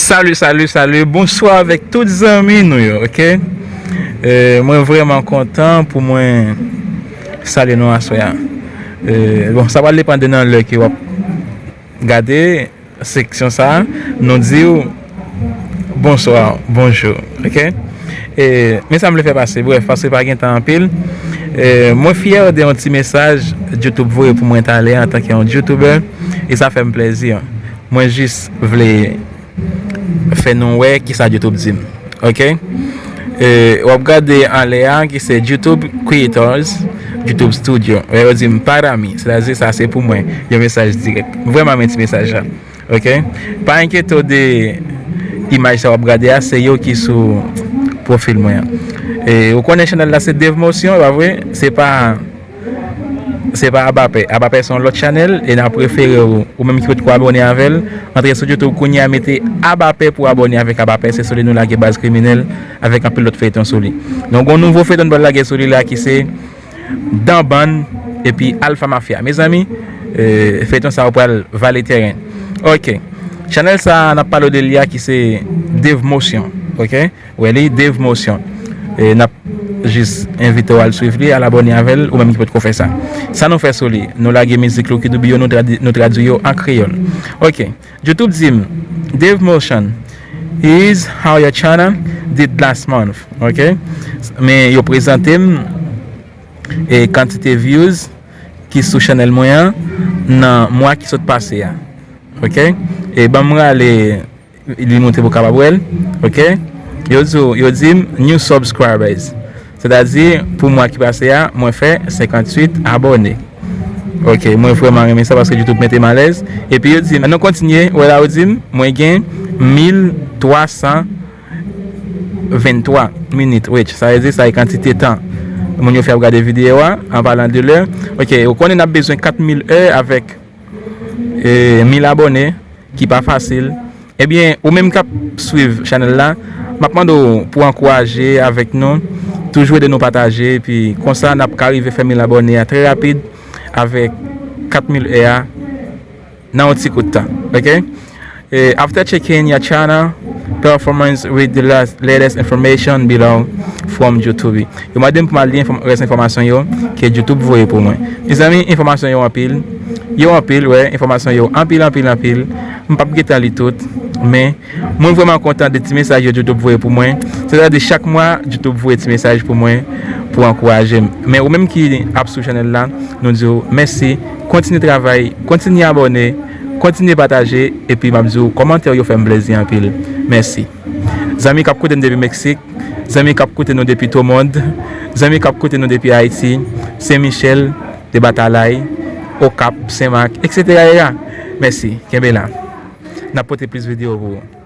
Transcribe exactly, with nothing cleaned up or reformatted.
Salut, salut, salut. Bonsoir avec tout zanmi nou yo, ok? Euh, mwen vrèman kontan pou mwen salye nou aswè a. Euh, bon, sa pral depann de nan lè ke w ap gade seksyon sa a. Nou di w bonsoir, bonjour, ok? E, men sa m vle fè pase, bref, paske pa gen tan anpil. E, mwen fyè de yon ti mesaj YouTube voye pou mwen talè antanke yon YouTuber, e sa fè m plèzi. Mwen jis vle fè nou wè kisa YouTube di m. Ok? E, w ap gade anlè a ki se YouTube Creators, YouTube Studio. E yo di m para mí, sètadi sa se pou mwen. Yon mesaj dirèk. Vrèman men ti mesaj la. Ok? Pa enkyete w de imaj sa w ap gade a, se yo ki sou pwofil mwen an. E, ou konnen chanèl la se Dave Motion, e pa vre? Se pa Se pa Abapè. Abapè se yon lòt chanèl e n ap refere w, ou menm ki potko abòne avè l, antre sou YouTube kounye a, mete Abapè pou abòne avèk Abapè. Se sou li nou lage Baz Kriminèl avèk anpil lòt feyton sou li. Donk, gon nouvo feyton n pral lage sou li la ki se Danbann epi Alpha Mafia. Mezanmi, eh, feyton sa yo pral vale tèren. Ok. Chanèl sa a, n ap pale w de li a ki se Dave Motion. Ok? Wè li, Dave Motion. E n ap jis envite w al swiv li, al abòne avè l, ou menm ki potko fè sa. Sa nou fè sou li, nou lage mizik Lucky Dube yo, nou tradi-, nou tradui yo an kreyòl. Ok, YouTube di m, Dave Motion, here's how your channel did last month. Ok? Men yo prezante m e kantite views ki sou chanèl mwen an nan mwa ki sot pase a. Ok? E ban m rale li monte pou w kapab wè l. Ok? Yo di w, yo di m new subscribers. Sètadi, pou mwa ki pase a, mwen fè senkanntuit abòne. Ok, mwen vrèman renmen sa paske YouTube mete m alèz. Epi yo di m, nou kontinye, wè la yo di m, mwen gen mil twa san venntwa minit, which, sa vle di sa e kantite tan moun yo fè ap gade videyo a, an palan de lè. Ok, ou konnen n ap bezwen kat mil è avèk, eh, mil abòne, ki pa fasil. Ebyen, ou menm k ap swiv chanèl la, m ap mande w pou ankouraje avèk nou, toujou ede nou pataje, epi konsa n ap ka rive fè mil abòne a trè rapid avèk kat mil è a nan yon ti kout tan, ok? Eh, after checking your channel performance, read the last, latest information below from YouTube. Yo mande m pou m al li enfòm-, rès enfòmasyon yo ke YouTube voye pou mwen. Mezanmi, enfòmasyon yo anpil. Yo anpil, wè, enfòmasyon yo anpil, anpil, anpil. M p ap gentan li tout, men mwen vrèman kontan de ti mesaj yo YouTube voye pou mwen. Sètadi chak mwa, YouTube voye ti mesaj pou mwen, pou ankouraje m. Men ou menm ki ap swiv chanèl la, nou di w mèsi. Kontinye travay, kontinye abòne, kontinye pataje, epi m ap di w kòmantè yo fè m plèzi anpil. Mèsi. Zanmi k ap koute m depi Meksik, zanmi k ap koute nou depi Tomond, zanmi k ap koute nou depi Ayiti, Sen Michèl, de Batalay, Okap, Senmak, etsetera. Mèsi, kenbe la. N ap pote plis videyo pou ou.